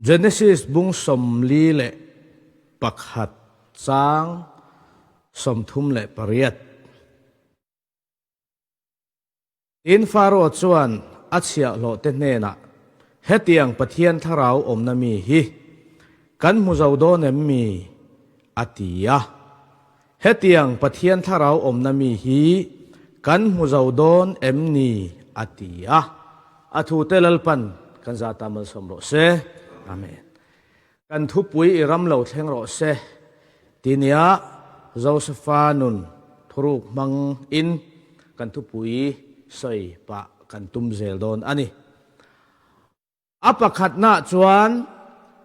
Genesis bung 41 chang 38. Tin, Faro chuan a chhiahhlawhte hnenah, Hetiang Pathian thlarau awmna mi hi kan hmu zo dawn em mi? a ti a. Hetiang Pathian thlarau awmna mi hi kan hmu zo dawn em ni? a ti a. A thute Lalpan kan zah ta malsawm rawh se. Amen. Kan thupui i ram lo thleng rawh se ti nia Josefa nun thuruk hmang in kan thupui sawi pah kan tum zel dawn a ni. A pakhatnaah chuan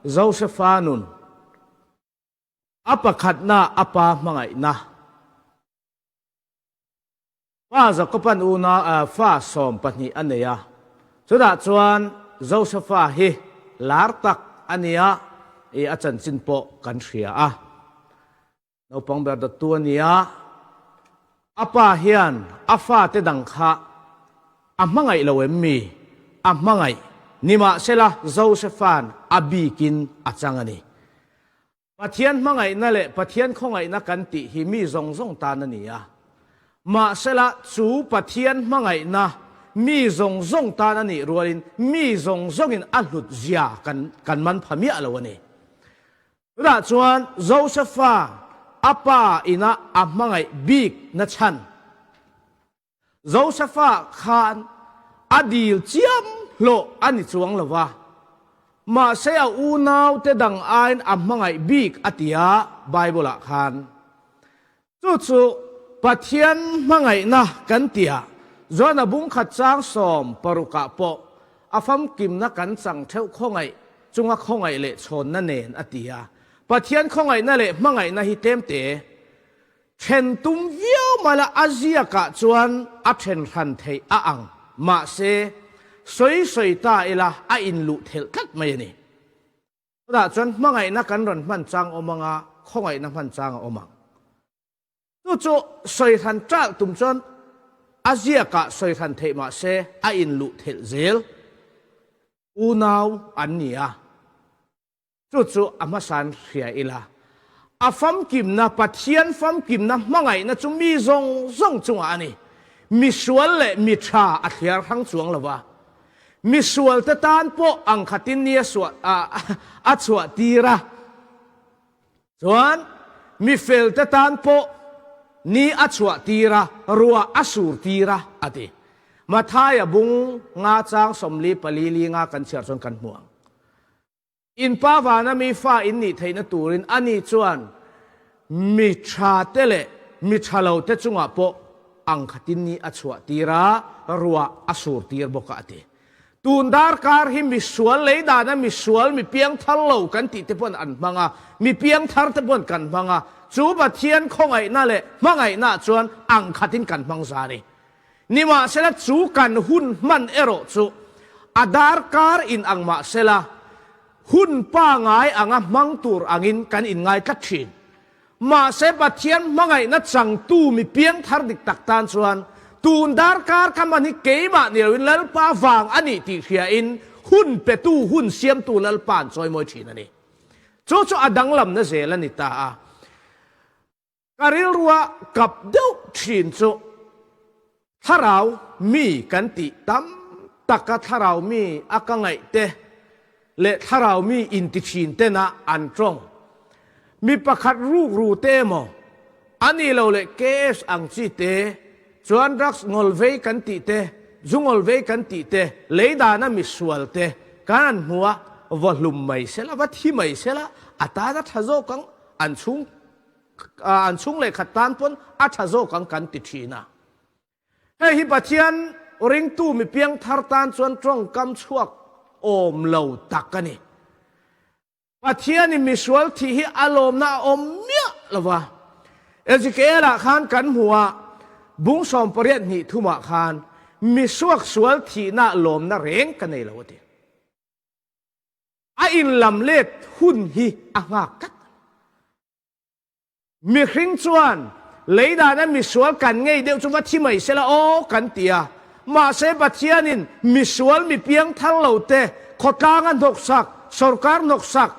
Josefa nun, a pakhatnaah a pa hmangaihna. Pa Jakoban una fa 12 a nei a, chutah chuan Josefa hi lar tak a nia i a chanchin pawh kan hria a. Naupang ber dawttu a nia, a pa hian a fate dang kha a hmangaih lo em mi? A hmangaih. Nimahsela Josefa'n a bikin a chang a ni. Pathian hmangaihna leh Pathian khawngaihna kan tih hi mi zawng zawng tan a ni a. Mahsela, chu Pathian hmangaihna mi zawng zawng tan a nih rualin mi zawng zawngin a hlut zia kan kan man pha miah lo a ni. Tunah chuan Josefa a pa ina a hmangaih bik na chhan Josefa khan a dil chiam hlawh a ni chuang lo va, mahse a unaute dang aiin a hmangaih bik a ti a Bible-ah khan. Chu chu Pathian hmangaihna kan ti a, John-a bungkhat chang 16ah pawh a famkimna kan chang theuh khawngaih chunga khawngaih leh chhawnna nen a ti a. Pathian khawngaihna leh hmangaihna hi tlemte Then tum viau mai la, a ziakah chuan a then hran theih a ang. Mahse, sawi sawi ta ila a inluh thelh tlat mai a ni. Chutah chuan hmangaihna kan rawn hman chang awm anga khawngaihna hman chang a awm ang. Chu chu sawi hran ṭalh tum chuan a ziakah sawi hran theih mahse a inluh thelh zel. Unau an ni a. Chu chu a hmasain hria ila, a famkimna, Pathian famkimna hmangaihna chu mi zawng zawng chungah a ni. Mi sual leh mi tha a thliar hrang chuang lo va. Mi sualte tan pawh ang khatin ni a suah a chhuah tir a. Chuan mi felte tan pawh ni a chhuah tir a, ruah a sur tir a, a ti. Mathaia bung nga chang 44 li nga kan chhiar chuan kan hmu ang. In pa vana mi fa in nih theihna turin ani chuan mi tha te leh mi tha lo te chungah pawh ang khatin ni a chhuah tir a, ruah a sur tir bawk a a ti. Tun darkar hi mi sual lei dana mi sual mi piangthar lo kan tih te pawn an hmang a, mi piangthar te pawn kan hmang a, chu Pathian khawngaihna leh hmangaihna chuan ang khatin kan hmang za a ni. Nimahsela chu kan hun hman erawh chu a darkar in ang mahsela hun pangai anga hmang tur angin kan inngai tlat thin. Mahse Pathian hmangaihna changtu mi piangthar dik tak tan chuan tun darkar ka hman hi keimah ni loin Lalpa vang a nih tih hriain hun petu hun siamtu Lalpa an chawimawi thin a ni. Chu chu a danglamna zel a ni ta a. Ka rilrua kap deuh thin chu thlarau mi kan tih tam taka thlarau mi a ka ngaih te leh thlarau mi inti thin tena an tawng. Mi pakhat rukru te emaw a nih loh leh KS ang chi te chuan drugs ngawl vei kan tih te, zu ngawl vei kan tih te, lei dana misual te kan han hmu a, va hlum mai sela, va thi mai sela a tan a tha zawk ang, an chhung an chhung leh khat tan pawn a tha zawk ang kan ti thin a. Hei hi Pathian ringtu mi piangthar tan chuan tawngkam chhuak awm lo tak a ni. Pathianin misual thih hi a lawmna a awm miah lo va. Ezekiel-ah khan kan hmu a, bung 80 hnih thumah khan misuak sual thihna lawmna reng ka nei lo a ti. A inlam let hun hi a nghak tlat a ni. Mihring chuan lei dana misual kan ngei deuh chu va thi mai sela aw kan ti a. Mahse Pathianin misual mi piang thar lo te khawtlang a hnawksak. Sorkar hnawksak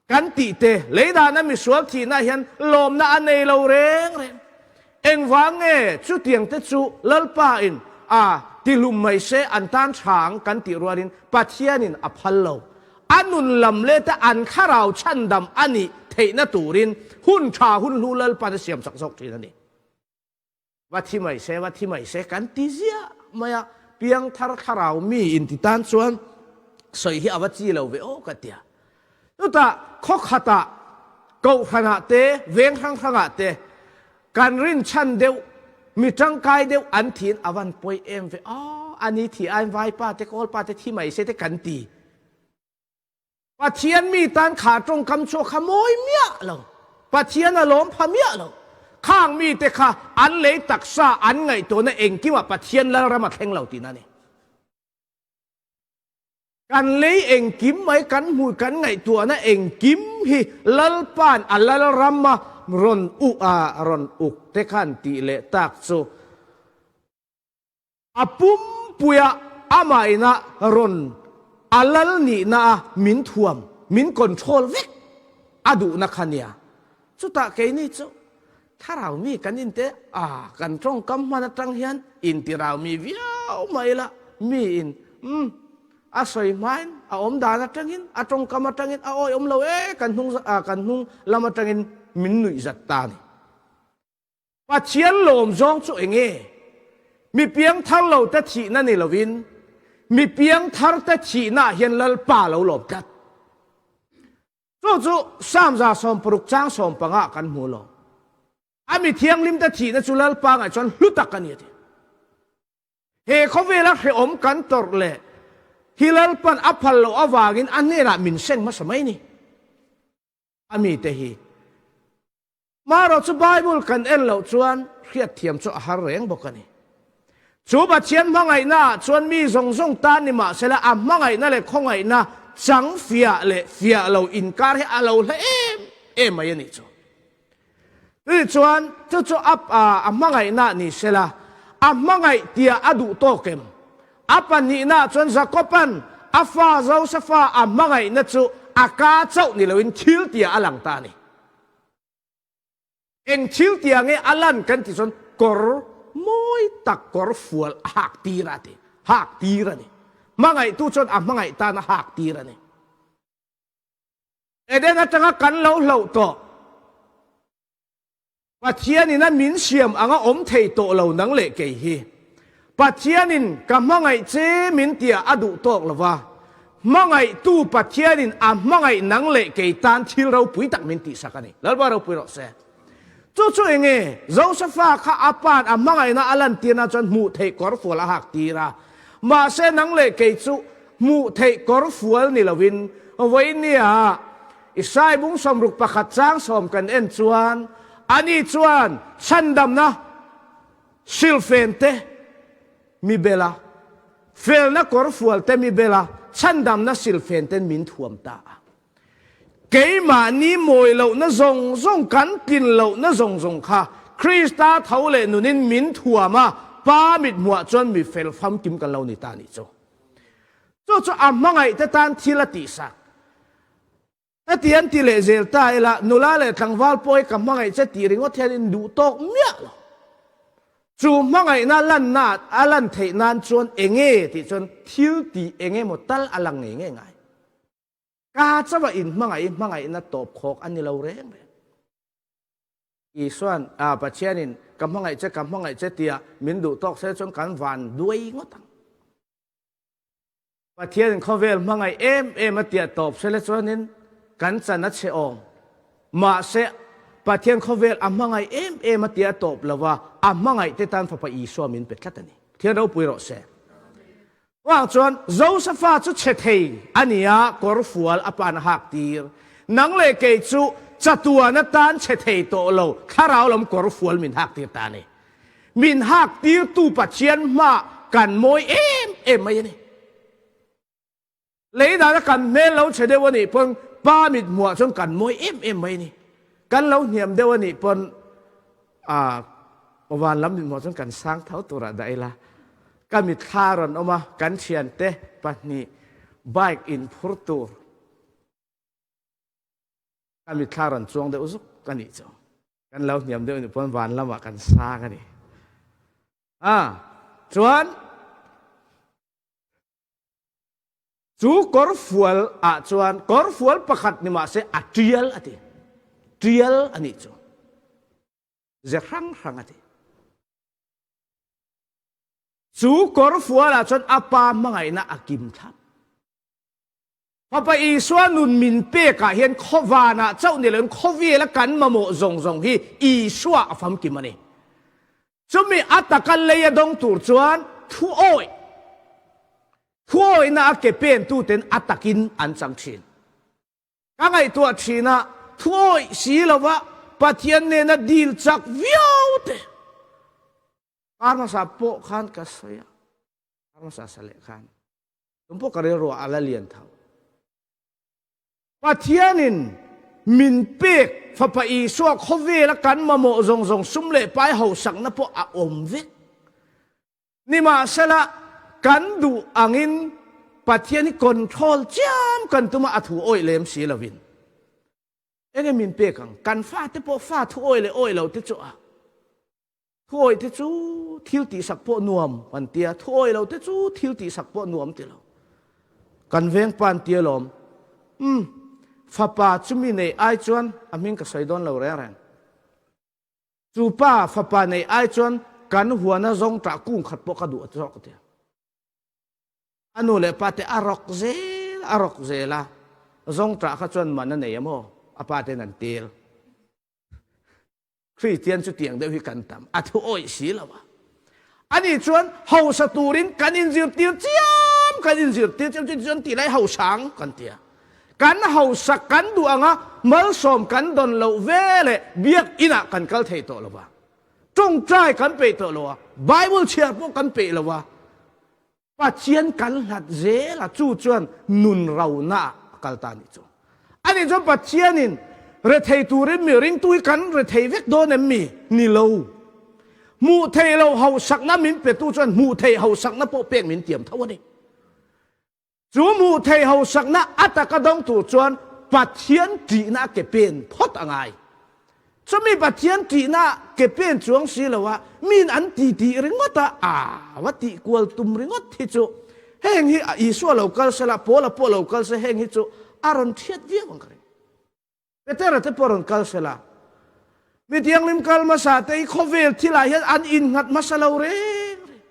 kan tih te, lei dana misual thihna hian lawmna a nei lo reng reng. Engvang nge chutiang te chu Lalpa in a tihlum mai se an tan tha ang kan tih rualin Pathianin a phal lo. A nun lam leta an thlarau chhandam a nih theihna turin hun tha hun hlu Lalpan a siam chak zawk thin a ni. Va thi mai se, va thi mai se kan ti ziah mai a, piangthar thlarau mi inti tan chuan sawi hi a va chi lo ve aw ka ti a. Chutah khaw khatah kohhranah te, veng hrang hrangah te kan rinchhan deuh, mi tangkai deuh an thiin a van pawi em ve aw, a ni thi aiin vaipa te, kawlpa te thi mai se te kan ti. Pathian mi tan kha tawngkam chu a kha mawi miah lo. Pathian a lawm pha miah lo. Khang mite kha an lei taksa an ngaihtuahna engkimah Pathian Lalram a thleng lo tihna a ni. Kan lei engkim mai kan hmuh kan ngaihtuahna engkim hi Lalpa'n a Lalrama rawn u a rawn uk te khan tih leh tak chu A pumpuia amah ina rawn a lal nihna a min thuam, min control vek a duhna kha nia. Chutah keini chu thlarau mi kan inte a kan tawngkam hman atang hian intirau mi viau mah ila mi in umm a sawi hmain a awm dan atangin a tawngkam atangin a awi awm lo e kan hnung kan hnung lam atangin min nuih zat ta a ni. Pathian lawm zawng chu eng nge? Mi piangthar lo te thihna ni lovin, mi piangthar te thihnaah hian Lalpa lo lawm tlat. Chu chu Psalm 16 chang 15 kan hmu lo. A mi thianghlim te thihna chu Lalpa ngaih chuan hlu tak a ni a ti. He khawvela hrehawm kan tawrh leh hi Lalpan a phal loh avangin a hnenah min seng hmasa mai ni. A mite hi. Marawh chu Bible kan en loh chuan hriatthiam chu a har reng bawk a ni. Chu Pathian hmangaihna ah chuan mi zawng zawng tan ni mahsela a hmangaihna leh khawngaihna chang fiah leh fiah lo inkar hi a lo hla em em mai a nih chu. Chutih chuan chu chu a a hmangaihna ni sela a hmangaih tia a duh tawk em? A pahnihna ah chuan Jakoban a fa Josefa a hmangaihna chu a ka chauh ni loin thil tia a lang ta a ni. Eng thil tia nge a lan kan tih chuan kawr mawi tak kawr fual a hak tir a ti. Hak tir a ni. Hmangaihtu chuan a hmangaih tan a hak tir a ni. Eden atanga kan lo hloh tawh. Pathianin a min siam anga awm thei tawh lo nang leh kei hi. Pathianin ka hmangaih che min tia a duh tawk lo va. Hmangaihtu Pathianin a hmangaih nang leh kei tan thil ropui tak min tihsak a ni. Lalpa ropui rawh se. Chu chu eng nge? Josefa kha a pa'n a hmangaihna a lantirna chuan hmuh theih kawrfual a hak tir a. Mahse nang leh kei chu hmuh theih kawrfual ni loin vawinia Isai bung 61 chang 10 kan en chuan ani chuan chhandamna silfen te Mi bela, felna kawrfual te mi bela, chhandamna silfen ten min thuam ta a. Keimahni mawi lohna zawng zawng, kan tlin lohna zawng zawng kha Krista tho leh nunin min thuam a, Pa mithmuah chuan mi fel famkim kan lo ni ta a nih chu. Chu chu a hmangaih te tan thil a tihsak. Heti an ti leh zel ta ila, nula leh tlangval pawh hi ka hmangaih che tih ringawt hian in duh tawk miah lo. Chu hmangaihna lanna a lan theih nan chuan enge tih chuan thil tih eng emaw tal a lang ngei ngei ngai. Ka chauha in hmangaih hi hmangaihna tawp khawk a ni lo reng reng. Isuan, a Pathianin ka hmangaih che, ka hmangaih che tia min duh tawk se chuan kan van duai ngawt ang. Pathianin khawvel hmangaih em em a tiah tawp sele chuanin kan chan a chhe awm. Mahse, Pathian khawvel a hmangaih em em a tiah tawp lo va, a hmangaih te tan Fapa Isua min pe tlat a ni. Pathian ropui rawh se. Chuvang chuan Josefa chu chhe thei a ni a, kawrfual a pan a hak tir. Nang leh kei chu chatuan atan chhe thei tawh lo, thlarau lam kawrfual min hak tir ta a ni. Min hak tirtu Pathian hmaah kan mawi em em mai a ni. Lei dana kan hmel lo chhe deuh a nih pawn Pa mit hmuah chuan kan mawi em em mai a ni. Kan lo hniam deuh a nih pawn a van lam mit hmuah chuan kan sang tho turah dah ila. Ka mitthla a rawn awm a, kan thiante pahnih. Bike in phur tur ka mitthla rawn chuang deuh zuk a nih chu. Kan lo hniam deuh nih pawn van lamah kan sang a ni. A chuan chu kawrfual ah chuan kawrfual pakhat ni mahse a tial a ti. Tial a nih chu. Ze hrang hrang a ti. Chu kawrfual ah chuan a pa hmangaihna a kim thlap. Fapa Isua nun min pekah hian khawvanah chauh ni loin khawvela kan mamawh zawng zawng hi Isua a famkim a ni. Chumi a taka lei a dawng tur chuan thuawih, thuawihna a ke pen tuten a takin an chang thin. Ka ngaihtuah thin a, thuawih si lova Pathian nena dil chak viau te. Kar hmasa pawh khan ka sawi a, kar hmasa sa leh khan. Tum pawh ka rilru a la lian tho. Pathianin min pek Fapa Isua khawvela kan mamawh zawng zawng sum leh pai hausakna pawh a awm vek. Nimahsela, kan duh angin Pathian hi control chiam kan tum a, a thu awih lem si lovin. Enge min pek ang? Kan fate pawh fa thu awih leh awih lo te chu a. Thuawih te chu thil tihsak pawh nuam an tia, thuawih lo te chu thil tihsak pawh nuam ti lo. Kan veng pa an tia lawm. Umm, fapa chumi neih ai chuan a hming ka sawi dawn lo reng reng. Chu pa fapa neih ai chuan kan huana zawng tah kung khat pawh ka duh zawk a tia. A nu leh pa te a rawk zel a rawk zel a, zawng tah kha chuan man a nei a maw? A pa ten an tel. Kristian chu tiang deuh hi kan tam, a thu awih si lo a. Ani chuan hausa turin kan inzirtir chiam, kan inzirtir chiam chu chuan tih lai hausang kan ti a. Kan hausa kan duh anga malsawm kan dawn loh ve leh biakinah kan kal thei tawh lo va. Tawngtai kan peih tawh lo a, Bible chhiar pawh kan peih lo a. Pathian kan hlat zel a, chu chuan nun rona ah a kal ta a nih chu. Ani chuan Pathianin rethei turin mi ringtu hi kan rethei vek dawn em mi? Ni lo. Hmuh theih loh hausakna min petu chuan hmuh theih hausakna pawh pek min tiam tho a ni. Chu hmuh theih hausakna a taka dawng tur chuan Pathian ṭihna a ke pen phawt a ngai. Chumi Pathian ṭihna ke pen chuang si lo a, miin an ti tih ringawt a, aa va tih kual tum ringawt hi chu heng hi Isua lo kal se la, Paula pawh lo kal se heng hi chu a rawn thiat viau ang ka ring. Petera te pawh rawn kal se la, mi thianghlim kal hmasa te hi khawvel thilah hian an innghat hmasa lo reng reng.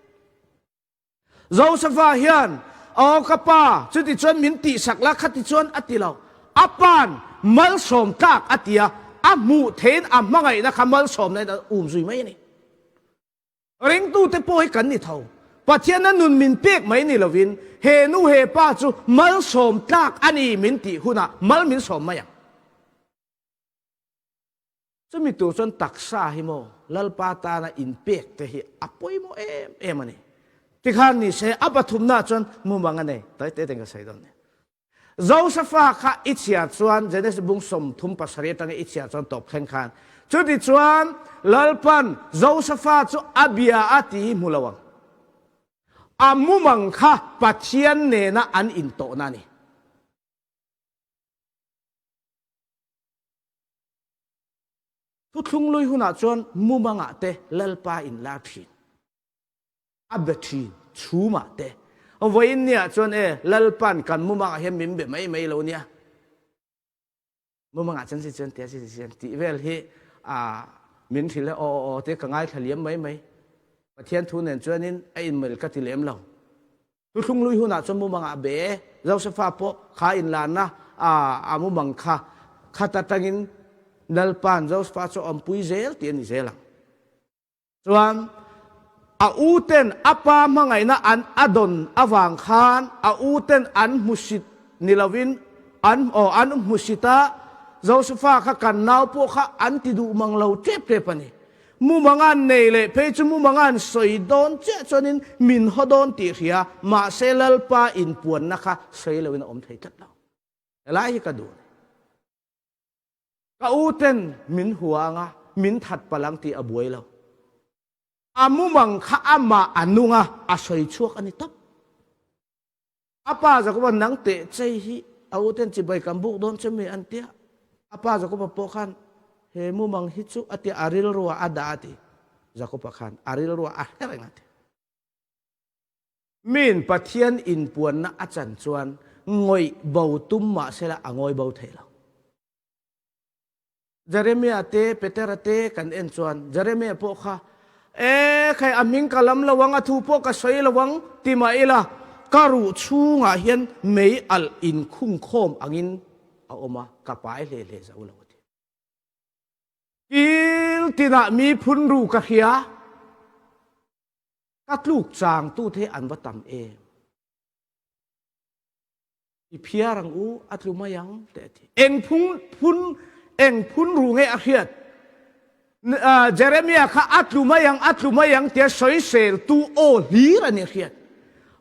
Josefa hian, Aw ka pa, chuti chuan min tihsak la, khati chuan a ti lo. A pa'n malsawm tlak a ti a, a hmuh theihin a hmangaihna kha malsawmna in a um zui mai a ni. Ringtute pawh hi kan ni tho. Pathianna nun min pek mai ni lovin, he nu he pa chu malsawm tlak a ni min tih hunah mal min sawm mai ang. Chumi tur chuan taksa hi maw Lalpa tana inpek te hi a pawimawh em em a ni. Tikhan ni se a pathumnaah chuan mumang a nei. Tawi te ten ka sawi dawn nia. Josefa kha i chhiar chuan Genesis bung 37 atanga i chhiar chuan tawp thleng khan chuti chuan Lalpan Josefa chu a bia a ti hi hmu lo ang. A mumang kha Pathian nena an intawhna a ni. Thuthlung lui hunah chuan mumangah te Lalpa in lar thin. A be thin chhumah te. Vawiin niah chuan e Lalpa'n kan mumangah hian min be mai mai lo nia. Mumangah chuan si chuan tia si chuan tih vel hi a min hrilh e aw aw te ka ngaithla liam mai mai. Pathian thu nen chuanin a inmel ka ti lem lo. Thuthlung lui hunah chuan mumangah a be e. Josefa pawh kha inlarna a mumang kha khat atangin Lalpa'n Josefa chu a awmpui zel tih a ni zel ang. Chuan a uten a pa hmangaihna an a dawn avang khan a uten an hmusit ni lovin an aw an hmusit a, Josefa kha kan nau pawh kha an ti duh mang lo tep tep a ni. Mumang an nei leh phei chu mumang an sawi dawn chiah chuanin min haw dawn tih hria, mahse Lalpa inpuanna kha sawi loin a awm thei tlat lo. Helai hi ka duh a ni. Ka u ten min hua anga min that palh ang tih a buai lo. A mumang kha amah a nung a, a sawi chhuak a ni tawp. A pa Jakoba nang teh chei hi a u ten chibai kan buk dawn che mi an tia. A pa Jakoba pawh khan he mumang hi chu a tia a rilrua a dah a ti. Jakoba khan a rilrua a hre reng a ti. Min Pathian inpuanna a chan chuan ngawih bo tum mahsela a ngawi bo thei lo. Jeremia te, Petera te kan en chuan Jeremia pawh kha, E khai, a hming ka lam lo ang, a thu pawh ka sawi lo ang ti mah ila, ka ruh chhungah hian mei alh inkhungkhawm angin a awm a, ka pai hle hle zo lo a ti. Kil tinah mi phun ru ka hria, ka tluk changtute an va tam em. I phiar ang u, a tlu mai ang teh a ti. Eng phung phun eng phun ru nge a hriat? Jeremiah kha a tlu mai ang, a tlu mai ang tia sawisel tu aw hlir a ni a hriat.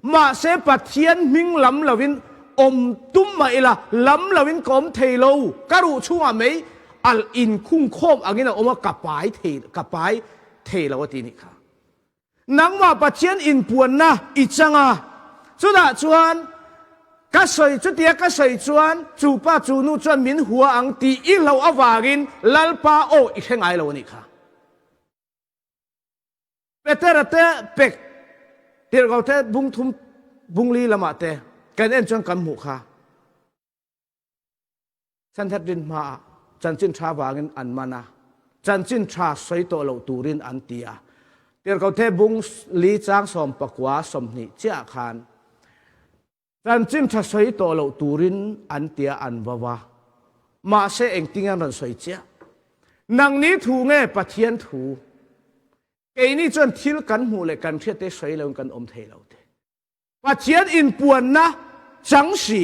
Mahse Pathian hming lam lovin awm tum mah ila, lam lovin ka awm thei lo, ka ruh chhungah mei alh inkhungkhawm angin a awm a, ka pai thei ka pai thei lo a ti nih kha. Nangmah Pathian inpuanna i chang a, chutah chuan ka sawi chutia ka sawi chuan chu pa chu nu chuan min hua ang tih i hlauh avangin Lalpa aw i hre ngai lo a nih kha. Petera te pek tirhko te bung thum bung li lamah te kan en chuan kan hmuh kha. Sanhedrin hmaah chanchin ṭha vangin an man a, chanchin ṭha sawi tawh loh turin an ti a. Tirhkohthe bung li chang 19 20 chiahah khan chanchin ṭha sawi tawh loh turin an ti a, an vau a. Mahse engtin an rawn sawi chiah? Nangni thu nge Pathian thu? Keini chuan thil kan hmuh leh kan hriatte sawi loin kan awm thei lo te. Pathian inpuanna chang si,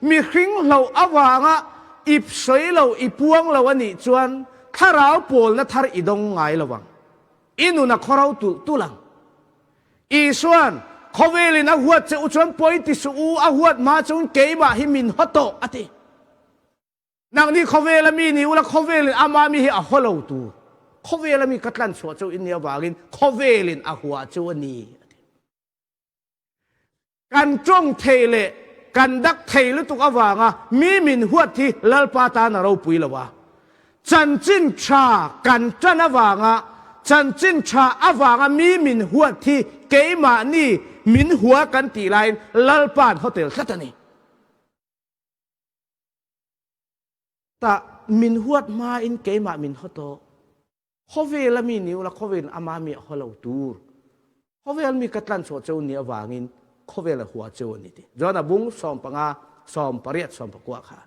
mihring hloh avanga ip sawi lo, i puang lo a nih chuan thlarau pawlna thar i dawng ngai lo ang. I nun a khawro tulh tulh ang. Isua'n, Khawvelin a huat che u chuan pawi ti suh u, a huat hma chuan keimah hi min haw tawh, a ti. Nangni khawvela mi ni ula khawvelin ama mi hi a haw lo tur. Khawvela mi ka tlan chhuah chu in nih avangin khawvelin a hua chu a ni, a ti. Kan tawng thei leh kan dak thei lutuk avanga mi min huat hi Lalpa tan a ropui lo a. Chanchin tha kan tan avanga chanchin tha avanga mi min huat hi keimahni min hua kan tih laiin Lalpa'n hotel tlat a ni. Tah min huat hmain keimah min haw tawh. Khawvel a mi ni ula khawvelin ama mi a haw lo tur. Khawvel mi ka tlan chhuah cheu ni avangin khawvel a hua cheu a ni ti. John a bung 15, 18, 19 khan.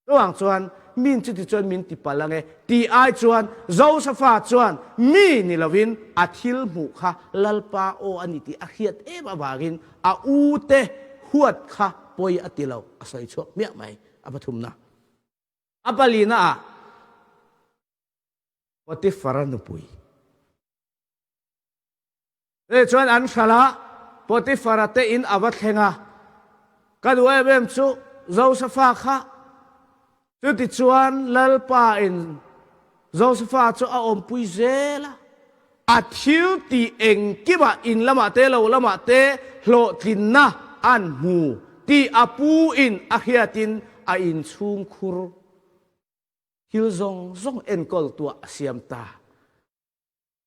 Chuvang chuan min chuti chuan min ti palh ange tih ai chuan Josefa chuan mi ni lovin a thil hmuh kha Lalpa aw a ni tih a hriat em avangin a u te huat kha pawi a ti lo a sawi chhuak hmiah mai a pathumna. A palina ah Potifara nupui. Te chuan an hralh a, Potifara te in a va thleng a. Ka duh em em chu Josefa kha. Chutichuan Lalpa in Josefa chu a awmpui zel a. A thil tih engkimah in lamah te lo lamah te hlawhtlinna an hmu tih a pu in a hriatin a inchhungkhur thil zawng zawng enkawl tuah a siam ta.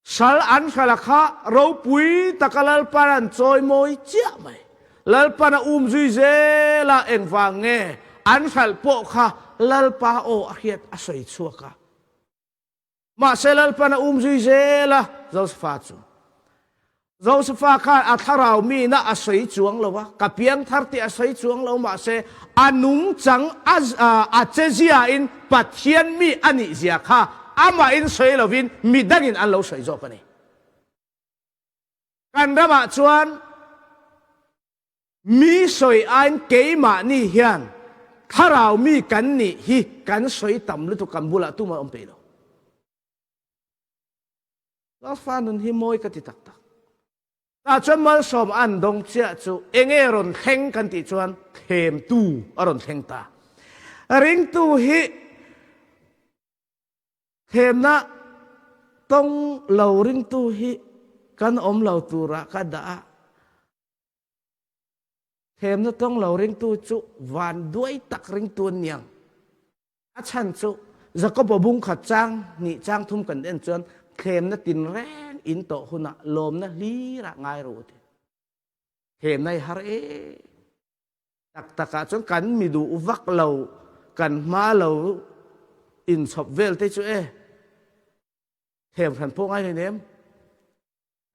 Sal an hrala kha ropui taka Lalpan an chawimawi chiah mai. Lalpan a um zui zel a, engvang nge an hralh pawh kha Lalpa aw a hriat a sawi chhuak a. Mahse Lalpan a um zui zel a, Josefa chu. Josefa khan a thlarau mina a sawi chuang lo a, ka piangthar tih a sawi chuang lo, mahse a nungchang a che ziain Pathian mi a nih zia kha amahin sawi lovin midangin an lo sawi zawk a ni. Kan ramah chuan Mi sawi aiin keimahni hian thlarau mi kan nih hi kan sawi tam lutuk kan bulah tumah awm peih lo. Lalfa nun hi mawi ka ti tak tak. Tah chuan malsawm an dawng chiah chu enge rawn thleng kan tih chuan thlemtu a rawn thleng ta. Ringtu hi Thlemna tawng lo ringtu hi kan awm lo turah ka dah a. Thlemna tawng lo ringtu chu vanduai tak ringtu an niang. A chhan chu Jakob-a bung khat chang hnih chang thum kan en chuan thlemna tinreng in tawh hunah lawmna hlirah ngai rawh u ti. Thlemna hi har e. Tak takah chuan kan mi duh vak lo, kan hma lo inchhawp vel te chu e. Thlem hran pawh ngai hleinem.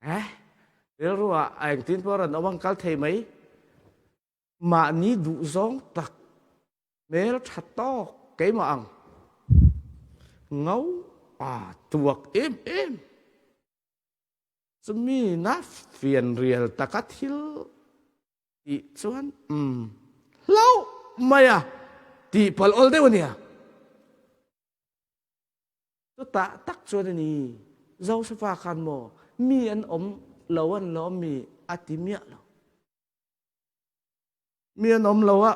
Eh, rilru ah a engtin pawh rawn awm ang kal thei mai. Mahni duh zawng tak hmel tha tawk keimah ang ngau pa tuak em em. Chumi na fianrial taka thil tih chuan um hlauh mai a tih palh awl deuh a nia. Chutah tak chuan a ni, Josefa khan maw mi an awm lo an lawm mi a ti miah lo. Mi an awm lo a,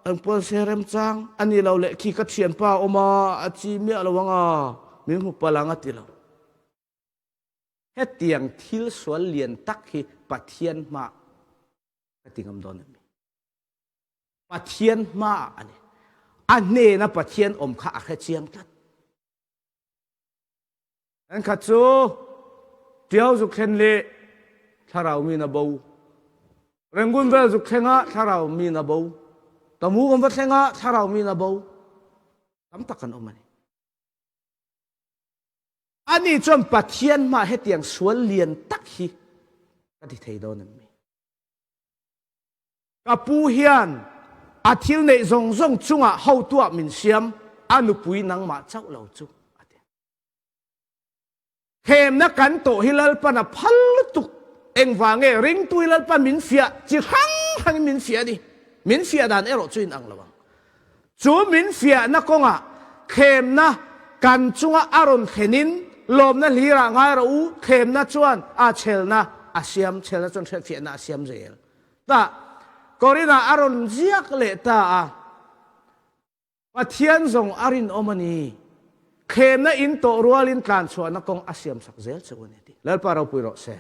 engpawn se remchang a ni lo leh khi ka thianpa a awm a, a chi miah lo ang a, min hmu palh ang a ti lo. Hetiang thil sual lian tak hi Pathian hmaah ka ti ngam dawn em ni? Pathian hmaah a ni. A hnena Pathian awm kha a hre chiang tlat. An khat chu Tiau zuk thlen leh thlarau min a bo. Rangoon vel zuk thleng ah thlarau min a bo. Tamu kan va thleng ah thlarau min a bo. Tam tak kan awm a ni. Ani chuan Pathian hma hetiang sual lian tak hi ka ti thei dawn em mi? Ka pu hian a thil neih zawng zawng chungah hotuah min siam, a nupui nangmah chauh lo chu, a ti. Thlemna kan tawh hi Lalpan a phal lutuk. Engvang nge ringtui Lalpan min fiah chi hrang hrangin min fiah a ni. Min fiah dan erawh chu inang lo ang. Chu min fiahna kawngah thlemna kan chunga a rawn thlenin lawmna hlirah ngai rawh u, thlemna chuan a chhelna a siam, chhelna chuan hriatfiahna a siam zel. Tah Korinah a rawn ziak leh ta a, Pathian zawng a rinawm a ni, thlemna in tawh rualin tlanchhuahna kawng a siamsak zel che u a ni a ti. Lalpa ropui rawh se.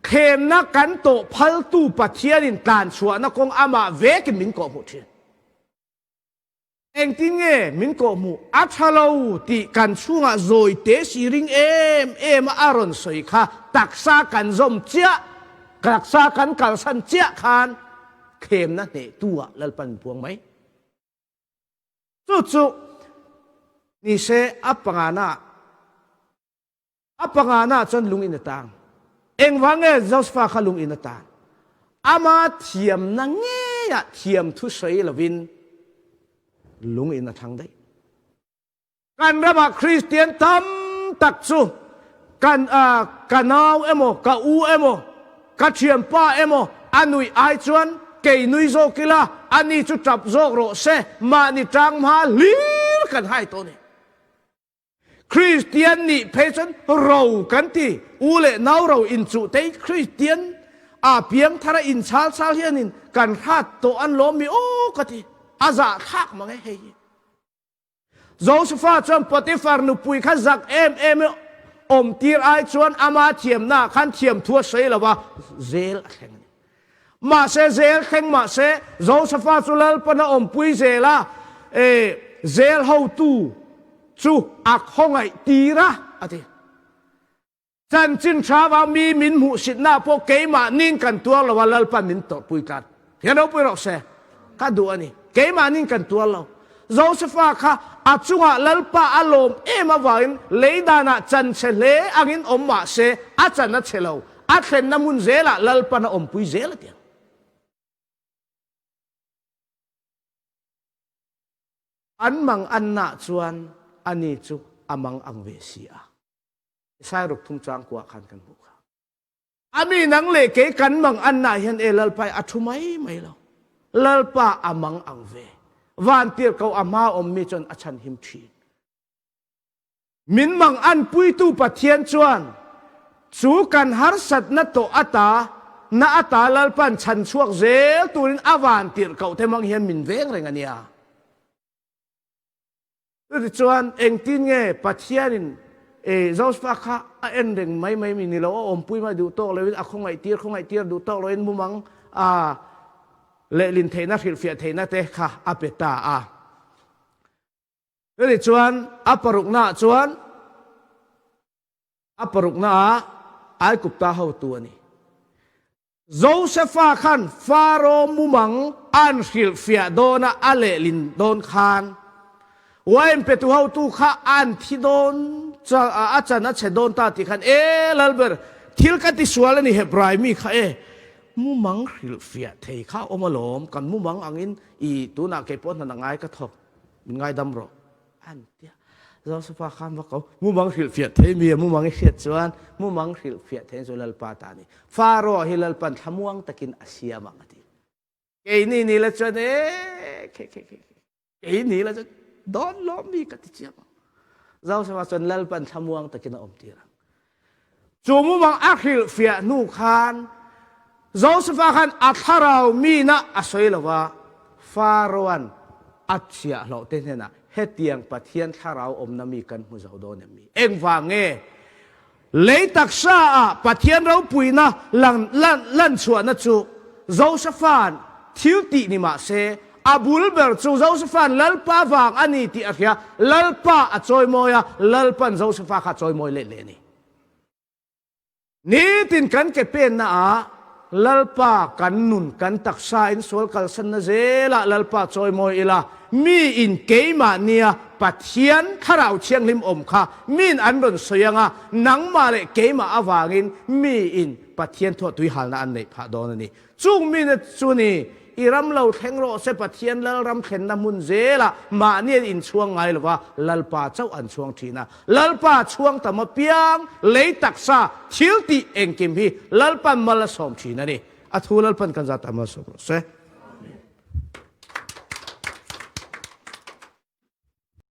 Thlemna kan tawh phaltu Pathianin tlanchhuahna kawng amah vekin min kawhhmuh thin. Engtin nge min kawhhmuh a tha lo tih kan chhungah zawi te si ring em em a a rawn sawi kha taksa kan zawm chiah, taksa kan kalsan chiah khan thlemna hnehtu ah Lalpan min puang mai. Chu chu nise a pangana A pangana chuan lung in a tang. Engvang nge Joshua kha lung in a tan? Ama thiamna ngeiah thiam thu sawi lovin lung in a thlang daih. Kan ramah Kristian tam tak chu kan ka nau emaw, ka u emaw, ka thianpa emaw a nuih ai chuan kei nui zawk ila, ani chu tap zawk rawh se, mahni tang hma hlir kan hai tawh a ni. Kristian nih phei chuan ro kan ti. U leh nau ro inchuh te hi Kristian a piangthar a inchhal chhal hianin kan hrat tawh an lawm mi aw ka ti. A zahthlak mang e hei hi. Josefa chuan Potiphar nupui kha zak em em e awm tir ai chuan ama thiamna ah khan thiamthu a sawi lo a, zel a thleng a ni. Mahse zel thleng mahse Josefa chu Lalpan a awmpui zel a, e, zel hotu chu a khawngaih tir a, a ti. Chanchin tha vang mi min hmuhsitna pawh keimahnin kan tuar lo a, Lalpan min tawrhpui tlat. Hian ropui rawh se. Ka duh a ni. Keimahnin kan tuar lo. Josefa kha a chungah Lalpa a lawm em avangin lei danah chan chhe hle angin awm mahse a chan a chhe lo. A thlenna hmun zelah Lalpan a awmpui zel a ti ang. An mang anna chuan ani chu a mang ang ve si a. Sairuk thum chang kuah khan kan hmuh kha. Ami nang leh kei kan mang anna hian e Lalpa a thu mai mai lo. Lalpa a mang ang ve. Van tirhkoh a hma awm mi chuan a chhan him thin. Min mang an puitu Pathian chuan chu kan harsatna tawh ata na ata Lalpan chhan chhuak zel turin a van tirhkoh te mang hian min veng reng a nia. Chutichuan engtin nge Pathianin Josefa kha a en reng mai mai mi ni lo, a awmpui mai duh tawk loin a khawngaih tir khawngaih tir duh tawk loin mumang a. Lehlin theihna hrilhfiah theihna te kha a pe ta a. Chutih chuan a paruknaah chuan a paruknaah Aigupta hotu a ni. Josefa khan Faro mumang an hrilhfiah dawna a lehlin dawn khan wine petu hotu kha an thi dawn a chan a chhe dawn ta tih khan e Lalber thil ka tisual a ni Hebrai mi kha e mumang hrilhfiah thei kha a awm alawm kan mumang angin i tunah keipawh hna ngai ka thawk min ngaidam rawh An tia. Josefa khan va ko. Mumang hrilhfiah thei mi a mumang i hriat chuan mumang hrilhfiah thei chu Lalpa ta ni. Faro hi Lalpan thlamuang takin a siam ang a ti. Keini ni la chuan e khe khe khe keini la chuan dawn lawm mi ka ti chiam ang. Josefa chuan Lalpan thlamuang takin a awm tir ang. Chu mumang a hrilhfiah hnu khan Josefa khan a thlarau mina a sawi lo va, Faraoan a chhiahhlawhte hnenah hetiang Pathian thlarau awmna mi kan hmu zo dawn em mi? Engvang nge lei taksa ah Pathian ropuina lan lan chhuahna chu Josefa'n thil tih ni mah se, a bul ber chu Josefa'n Lalpa vang a ni tih a hria, Lalpa a chawimawi a, Lalpa'n Josefa kha a chawimawi let leh a ni. Nitin kan ke penna ah Lalpa kan nun kan taksa in sual kalsanna zelah Lalpa chawimawi ila, mi in keimah nia Pathian Thlarau Thianghlim awm kha min an rawn sawi anga nangmah leh keimah avangin mi in Pathian thuah tuihalna an neih phah dawn a ni. Chung mite chu ni, i ram lo thleng rawh se Pathian Lalram thlenna hmun zelah mahni an inchhuang ngai lova, Lalpa chauh an chhuang thin a. Lalpa chhuang tam apiang lei taksa thil tih engkim hi Lalpan mal a sawm thin a ni. A thu Lalpan kan zat ah mal sawm rawh se.